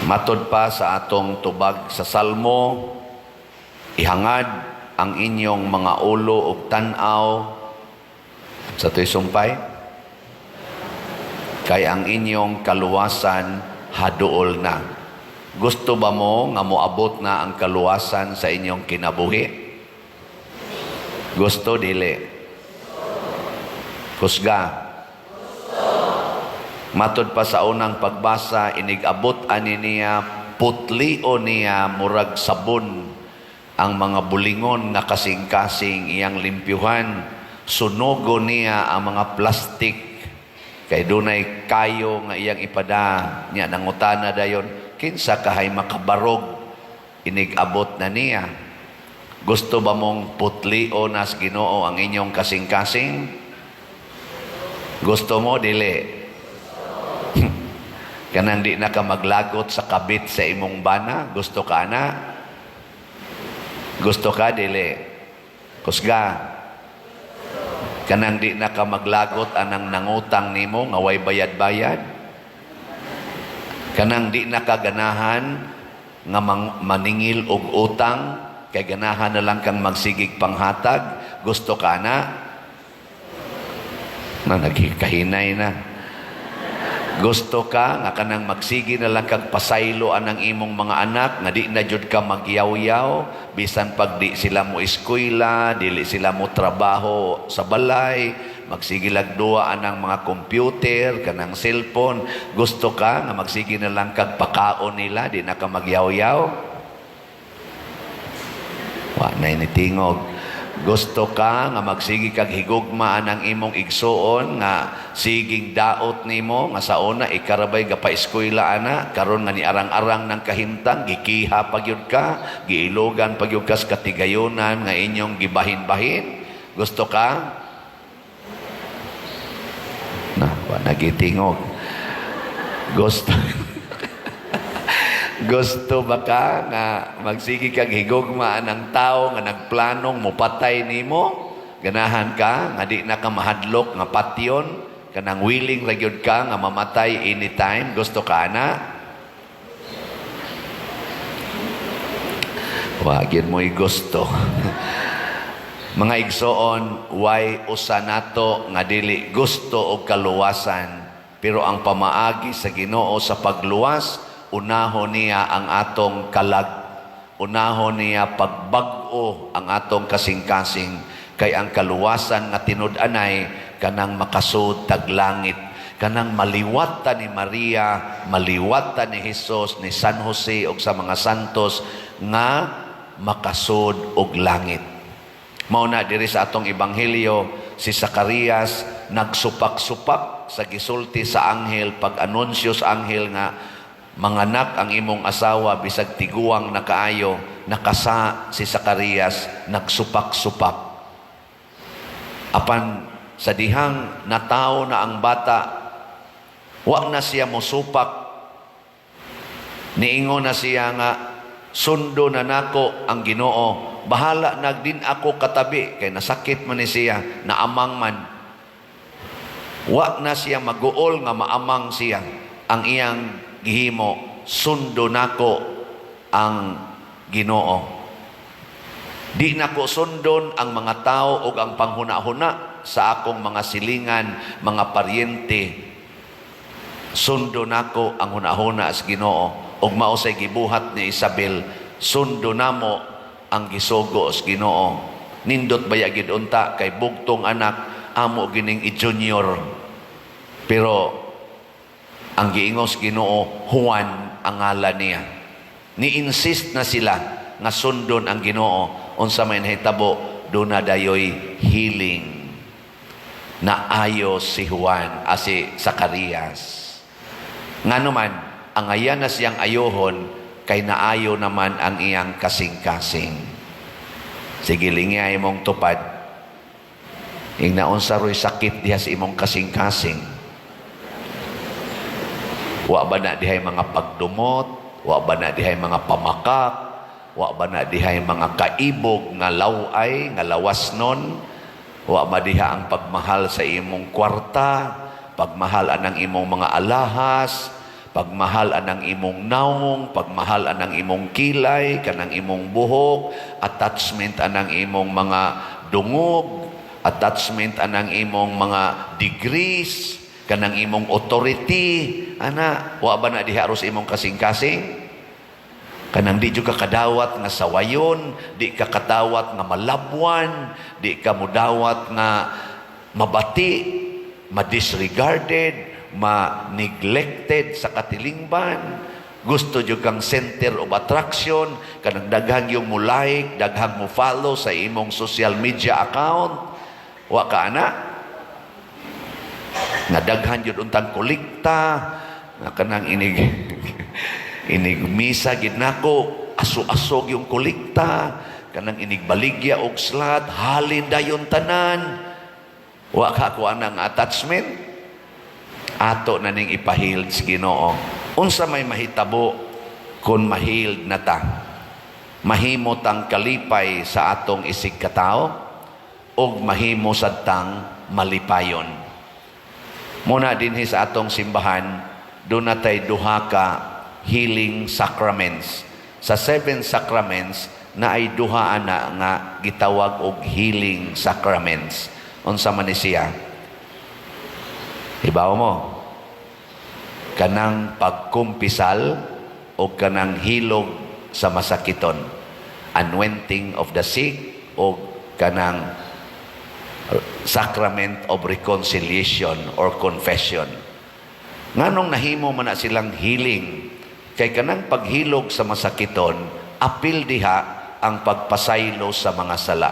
Matod pa sa atong tubag sa Salmo, ihangad ang inyong mga ulo ug tan-aw sa to'y sumpay, kay ang inyong kaluwasan haduol na. Gusto ba mo nga moabot na ang kaluwasan sa inyong kinabuhi? Gusto, dili? Kusga. Matod pa sa unang pagbasa, inig-abot ani niya, putlio niya murag sabon ang mga bulingon nga kasing-kasing iyang limpyuhan. Sunogo niya ang mga plastic kay dunay kayo nga iyang ipada niya. Nangutana dayon, kinsa kahay makabarog inig-abot na niya? Gusto ba mong putlio na sa Ginoo ang inyong kasing-kasing? Gusto mo, dili? Kanang di na ka maglagot sa kabit sa imong bana, gusto ka na? Gusto ka, dili? Kusga. Kanang di na ka maglagot anang nangutang nimo nga way bayad-bayad? Kanang di na ka ganahan nga maningil og utang kay ganahan na lang kang magsigig panghatag, gusto ka na? Na nagkahinay na. Gusto ka nga kanang magsige na lang kag pasaylo anang imong mga anak nga di na jud ka magyaw-yaw bisan pag di sila mo eskwela, dili sila mo trabaho sa balay, magsige lag duwa anang mga computer, kanang cellphone? Gusto ka nga magsige na lang kag pakaon nila, di na ka magyaw-yaw? Wa na nitingog. Gusto ka nga magsige kag higugma ang imong igsuon nga siging daot nimo, nga sa una ikarabay gapa-eskwela ana, karon nga ni arang-arang ng kahimtang, gikiha pa gyud ka, giilogan pa gyud ka sa katigayonan nga inyong gibahin-bahin? Gusto ka na? Wa nagitingog. Gusto ba ka nga magsige kag higugma ang tao nga nagplanong mupatay nimo? Ganahan ka nga di na ka mahadlok nga patyon, kanang willing ra gyud ka nga mamatay anytime? Gusto ka na? Wa gyud mo'y gusto. Mga igsoon, way usa nato nga dili gusto og kaluwasan, pero ang pamaagi sa Ginoo sa pagluwas, unahon niya ang atong kalag. Unahon niya pagbag-o ang atong kasing-kasing, kay ang kaluwasan nga tinud-anay kanang makasud tag langit, kanang maliwat ta ni Maria, maliwat ta ni Jesus, ni San Jose ug sa mga santos nga makasud og langit. Mao na diri sa atong ebanghelyo, si Zacarias nagsupak-supak sa gisulti sa anghel, pag-anunsyo sa anghel nga manganak ang imong asawa bisag tiguang na kaayo. Nakasa si Zacarias, nagsupak-supak. Apan sa dihang natawo na ang bata, wa na siya mosupak. Niingon na siya nga sundo na nako ang Ginoo, bahala nagdin ako katabi, kay nasakit man ni siya, naamang man. Wa na siya maguol nga maamang siya. Ang iyang gihimo, sundo nako ang Ginoo. Di nako sundon ang mga tao ug ang panghuna-huna sa akong mga silingan, mga paryente. Sundo nako ang hunahuna sa Ginoo. Ug mao say gibuhat ni Isabel, sundo namo ang gisugo sa Ginoo. Nindot baya gid unta kay bugtong anak, amo gining i-junior. Pero ang giingos Ginoo, Juan ang ngalan niya. Ni-insist na sila nga sundon ang Ginoo. Unsa may nahitabo, duna dayoy healing. Naayo si Juan, si Zacarias. Ngano man, ang ayan na siyang ayohon, kay naayo naman ang iyang kasing-kasing. Sige, lingya imong tupad. Ing naunsa ro'y sakit diha sa imong kasing-kasing? Wa ba na dihay mga pagdumot? Wa ba na dihay mga pamakak? Wa ba na dihay mga kaibog nga laway, nga lawas nun? Wa ba diha ang pagmahal sa imong kwarta? Pagmahal anang imong mga alahas? Pagmahal anang imong nawong, pagmahal anang imong kilay, kanang imong buhok, attachment anang imong mga dungog, attachment anang imong mga degrees, kanang imong authority, ana, wa ba na diha aros imong kasing-kasing? Kanang di jud ka kadawat nga sawayon, di ka kadawat nga malabwan, di ka mudawat nga mabati, ma-disregarded, ma-neglected sa katilingban. Gusto jud kang center of attraction, kanang daghang yung mo like, daghang mo follow sa imong social media account. Wa ka ana? Nga daghan jud untang kolekta, nga kanang inig inig misa gid nako, aso-asog yung kolekta, kanang inig baligya og slot, halin dayon tanan. Wa ka ko anang attachment? Ato na ning ipahealed sa Ginoo. Unsa may mahitabo kung ma-healed na ta? Mahimo tang kalipay sa atong isig katao ug mahimo sad tang malipayon. Muna dinhi sa atong simbahan, duna tay duha ka healing sacraments. Sa seven sacraments, naay duha ana nga gitawag og healing sacraments. Unsa man ni siya? Hibaw mo. Kanang pagkumpisal o kanang hilog sa masakiton. Anointing of the sick o kanang sacrament of reconciliation or confession. Nganong nahimo man na silang healing? Kay kanang paghilog sa masakiton, apil diha ang pagpasaylo sa mga sala.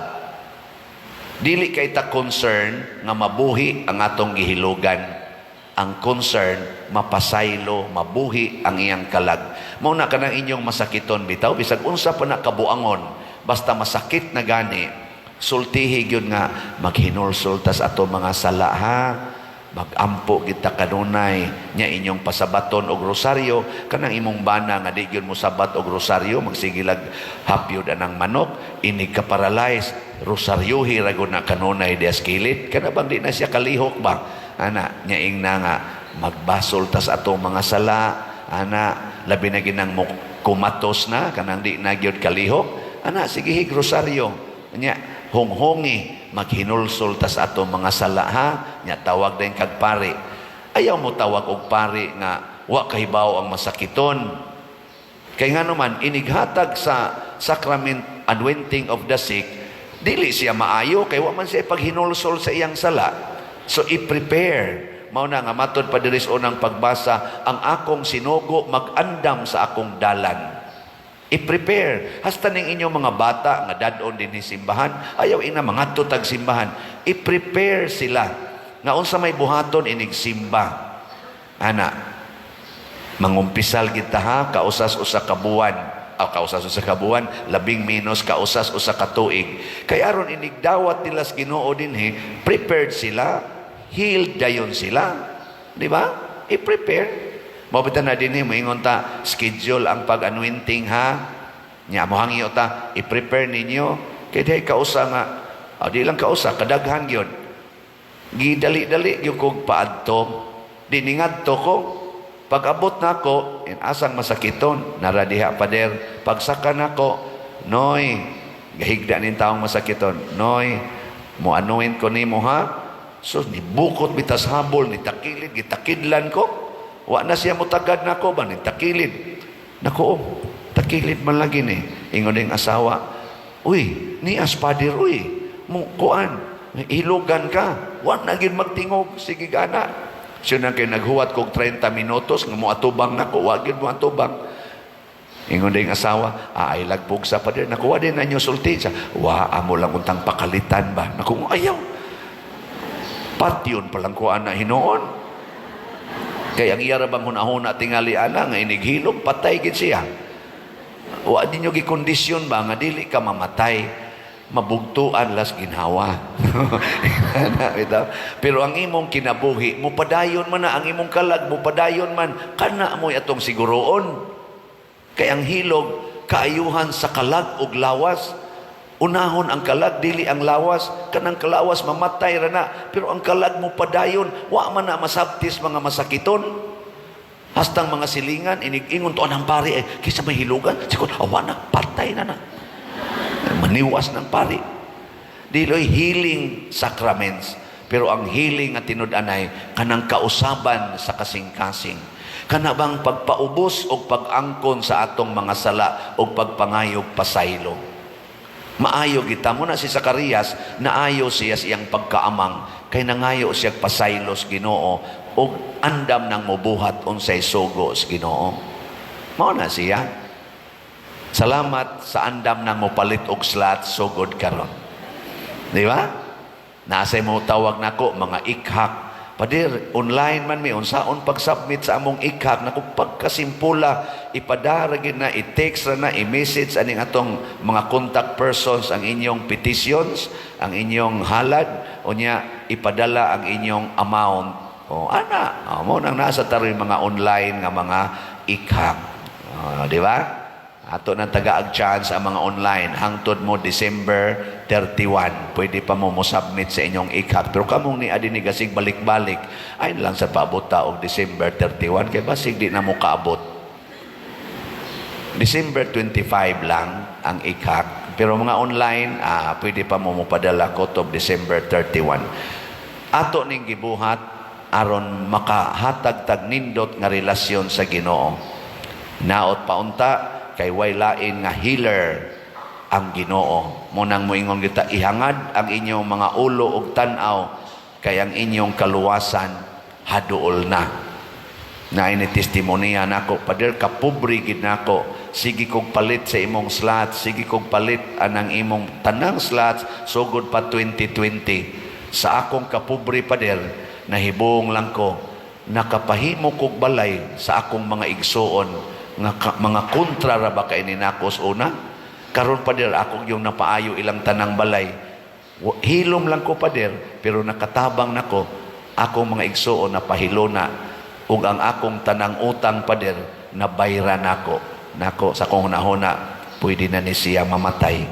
Dili kay ta concern nga mabuhi ang atong gihilugan. Ang concern, mapasaylo, mabuhi ang iyang kalag. Mao na kanang inyong masakiton bitaw, bisag unsa pa na kabuangon, basta masakit na gani, sultihi gyud nga maghinulsol tas ato mga sala ha. Magampo kita kanunay nya, inyong pasabaton og rosaryo kanang imong bana nga di gyud mo sabat og rosaryo, magsigilag hapyod anang manok, inig ka paralyze, rosaryohi ra gud na kanunay dias kilid, kana bang di na siya kalihok ba ana nya, ingna nga magbasol tas ato mga sala ana, labi na ginang mo kumatos na, kanang di na gyud kalihok ana, sige hig rosaryo nya, honghongi maghinulsol tas ato mga sala ha. Nya tawag din kag pari. Ayaw mo tawag og pari nga wa kahibaw ang masakiton, kay ngano man inighatag sa sacrament anointing of the sick, dili siya maayo kay wa man siya paghinulsol sa iyang sala. So i-prepare. Mao na nga matod pa diri sa unang pagbasa, ang akong sinugo mag-andam sa akong dalan. I-prepare. Hasta ning inyong mga bata nga dad-on dinhi simbahan, ayaw ina mangadto tag simbahan. I-prepare sila nga unsa may buhaton inig simba. Ana, mangumpisal kita ha, kausas usa ka buwan. Aw, kausas usa ka buwan, labing menos kausas usa ka tuig. Kay aron inig dawat nila sa Ginoo dinhi, prepared sila, healed dayon sila. Di ba? I-prepare. Mao bitaw na dinhi moingon ta, schedule ang pag-anointing ha. Nya mo hangyo ta, i-prepare ninyo kay dihay kausa nga, ah, di lang kausa, kadaghan gyud. Gidali-dali gyud kog paadto. Di ningadto ko. Pag-abot nako, in asang masakiton, nara diha, pader. Pagsaka nako, "Noy," gahigda ning taong masakiton, "Noy, mo anoint ko nimo ha." So nibukot bitas habol, ni takilid, gitakidlan ko. Wa na siya mutagad nako ba, ni takilid. Nako, oh, takilid man lagi ni. Ingon ning asawa, "Uy, ni as pader, uy, mo kuan, hilugan ka." Wa na gyud magtingog, sige gana. Siya na kay naghuwat kog 30 minutos nga mo atubang nako, wa gyud mo atubang. Ingon ding asawa, "Aay lagpog sa pader." Nakuha din na nyo sulti siya. "Wa, amo lang untang pakalitan ba." Naku, ayaw. Patyon palang kuan na hinuon. Kay ang iya ra bang hunahuna tingali ana nga inighilom, patay gid siya. Wa din nyo gikondisyon ba nga dili ka mamatay, mabugtuan las ginhawa. Ana, bitaw. Pero ang imong kinabuhi, mupadayon man na ang imong kalag, mupadayon man, kana mo'y atong siguroon. Kay ang hilog, kaayuhan sa kalag ug lawas. Unahon ang kalag, dili ang lawas. Kanang kalawas, mamatay ra na. Pero ang kalag mo padayon, wa man na masabtis mga masakiton. Hastang mga silingan, inig-ingon to ang pari, eh, kisa may hilugan, sikon, awa na, patay na na. Maniwas ng pari. Diloy healing sacraments. Pero ang healing nga tinud-anay, kanang kausaban sa kasing-kasing. Kana bang pagpaubos o pag-angkon sa atong mga sala o pagpangayog pasaylo. Maayo kita mo na si Zacarias, naayo siya sa iyang pagkaamang, kay nangayo siya pasaylo sa Ginoo og andam nang mobuhat unsay sugo sa Ginoo. Mao na siya. Salamat sa andam nang mopalit og slot sugod karon. Di ba? Nasa mo tawag nako mga ikhak. Pader, online man mi unsaon pag-submit sa among ikhak nako? Pagkasimpula, ipadara gid na, i-text ra na, i-message aning atong mga contact persons ang inyong petitions, ang inyong halad, unya ipadala ang inyong amount. O ana, o, mo nang nasa taroy mga online nga mga ikhak. O, di ba? Ato nang tagaag chance ang mga online hangtod mo December 31. Pwede pa mo mo-submit sa inyong ikhak. Pero kamong ni adi ni gasig balik-balik ay lang sa paabot ta og December 31 kay basig di na mo kaabot. December 25 lang ang ikhak. Pero mga online, pwede pa mo mopadala kutob December 31. Ato ning gibuhat aron makahatag tag nindot nga relasyon sa Ginoo. Naot paunta kay way lain nga healer ang Ginoo. Munang moingon kita, ihangad ang inyong mga ulo ug tan-aw kay ang inyong kaluwasan haduol na. Na ini testimonya nako, "Pader, kapobre gid nako. Sige kog palit sa imong slots, sige kog palit anang imong tanang slots sugod pa 2020. Sa akong kapobre, pader, nahibong lang ko nakapahimo kog balay sa akong mga igsuon nga mga kontra ra ba kay ni nako sa una. Karon, pader, akong yung napaayo ilang tanang balay. Hilom lang ko, pader, pero nakatabang nako akong mga igsuon na pahilona ug ang akong tanang utang, pader, nabayran nako." Nako sa akong hunahuna, pwede na ni siya mamatay.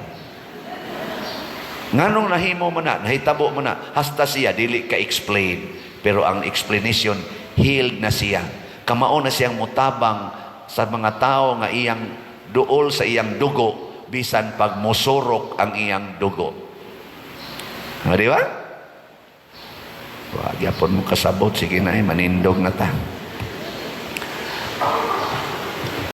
Nganong nahimo mo na, nahitabo mo na? Hasta siya dili ka explain, pero ang explanation, healed na siya. Kamao na siyang mutabang sa mga tao nga iyang duol sa iyang dugo bisan pag mosurok ang iyang dugo. Ah, di ba? Wa gyapon mo kasabot, sige na eh, manindog na ta.